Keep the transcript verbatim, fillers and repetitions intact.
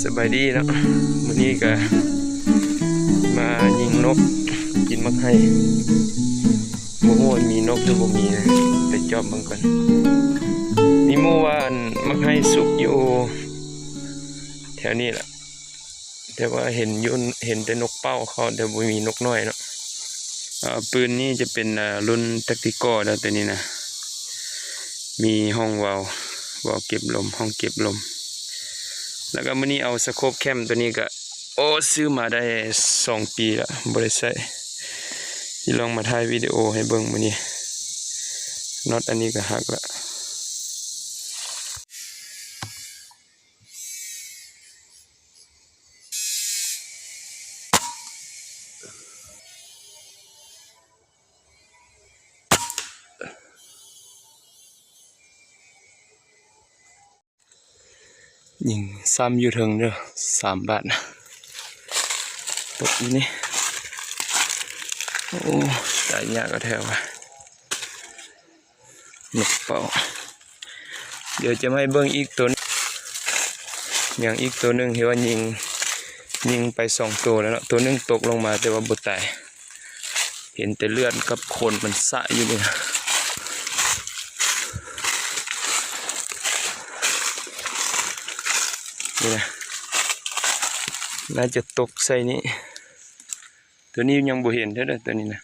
สบายดีเนาะ มื้อนี้ก็มายิงนกกินหมากไฮ่ บ่ฮู้ว่ามีนกหรือบ่มีนะ ไปจอบเบิ่งก่อน มีหมู่ว่าอันหมากไฮ่สุกอยู่แถวนี้แหละ แต่ว่าเห็นอยู่ เห็นแต่นกเป้าเขา แต่บ่มีนกน้อยเนาะ อ่า ปืนนี่จะเป็น อ่า รุ่นแท็กติกอลแล้ว ตัวนี้นะ มีห้องวาล์ว วาล์วเก็บลม ห้องเก็บลม แล้วก็มื้อนี้เอาสโคปแคมตัวนี้ก็ โอ้ ซื้อมาได้สองปีละ บ่ได้ใช้ สิลองมาถ่ายวิดีโอให้เบิ่งมื้อนี้ น็อตอันนี้ก็หักละ ยิงซ้ำอยู่เทิงเด้อ สามบาทนะ ตกอยู่นี่ โอ้ ตายยากก็แถวว่ะ นกเป้า เดี๋ยวจะมาให้เบิ่งอีกตัวหนึ่ง อย่างอีกตัวหนึ่งที่ว่ายิง ยิงไปสองตัวแล้วเนาะ ตัวหนึ่งตกลงมาแต่ว่าบ่ตาย เห็นแต่เลือดกับขนมันสะอยู่นี่นะ นี่นะ น่าจะตกใส่นี่ ตัวนี้ยังบ่เห็นเด้อ ตัวนี้นะ